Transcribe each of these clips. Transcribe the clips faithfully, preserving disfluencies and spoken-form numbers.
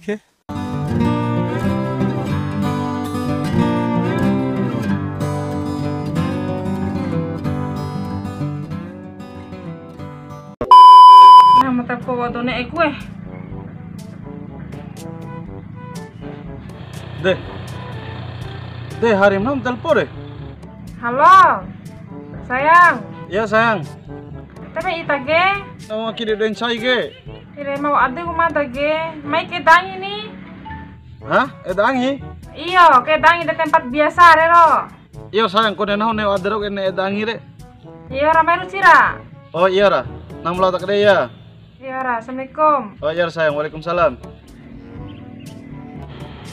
Nah, mata po wa done eku eh. De. De, hari malam telepon de. Halo. Sayang. Iya, sayang. Tapi ita ge. Nama kiri den sai ge. Ire mau ade ku mada ge. Mai ke dangi ni. Hah? Eda angi? Iyo, ke dangi de tempat biasa re ro. Iyo, sayang, kone nahu ne ade ro ke ne eda angi re. Iyo, ra mai ruci ra. Oh, iyo ra. Nang mula tak de ya. Iyo ra, assalamualaikum. Oh, iyo ra, sayang, waalaikumsalam.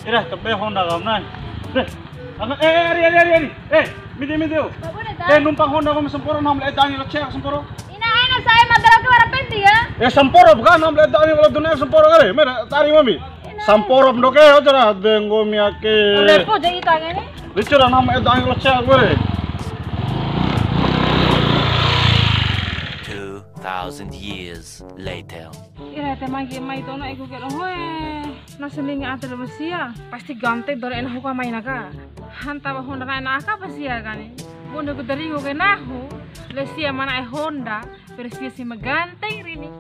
Ira, tepe Honda kam nai. Deh. Anu, eh, eh, ari, ari, ari, ari. Eh, midi, midi, oh. Bapak udah tahu. Eh, numpang Honda kam samporo, nam le eda angi lo cek samporo. Ina, ina, saya magar ke wara penti ya. Eh, samporo bukan, nam le eda angi lo dunia samporo kali. Mera, tari mami. Samporo ndoke aja ra, denggo miake. Repo jadi tangannya. Lucu ra, nama eda angi lo cek gue. Two thousand years later. Ira te mangge mai tono ego ke lo hoe. Na selingi ate lo sia. Pasti gante dore ena huka mai naka. Hanta ba Honda na ena aka ba sia kani. Bonda ku dari ke nahu. Le sia mana e Honda. Persia si maganteng rini.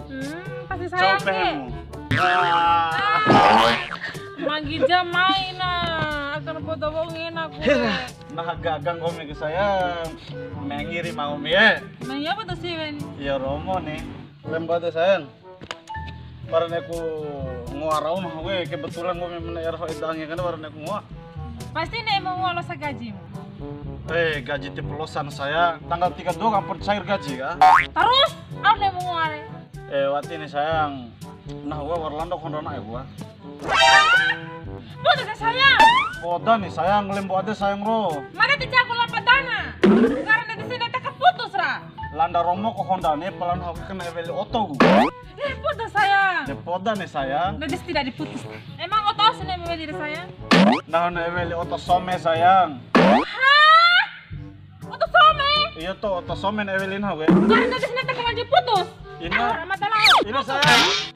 Hmm, pasti sayang nih. Manggi jam main nah. Akan foto wong enak gue. Nah, gagang komi ke sayang. Mengiri mau mi, eh. Nah, iya apa tuh sih, Ben? Iya, romo nih. Lem bade, sayang. Barane ku ngoa rau nah, we, kebetulan komi mena er ho edang ya kan, barane ku ngoa. Pasti ne mau ngoa losa gaji. Eh, gaji ti pelosan, sayang. Tanggal tiga dua kan cair gaji, ka? Terus, au ne mau ngoa re? Eh, wati nih, sayang. Nah, gua Orlando kondona ya gua. Poda sa sayang. Poda ni sayang, lembo ade sayang ro. Mana ti jago lampa dana. Karena di sini tak putus ra. Landa romo ko Honda ni, palan aku kena weli oto ku. Eh, poda sayang. Ya poda ni sayang. Nanti tidak diputus. Emang oto sini mau weli sayang? Nah, na weli oto some sayang. Hah? Oto some? Iya to, oto some na weli na we. Karena di sini tak kena diputus. Ina. Ah, mata laut. Ina sayang.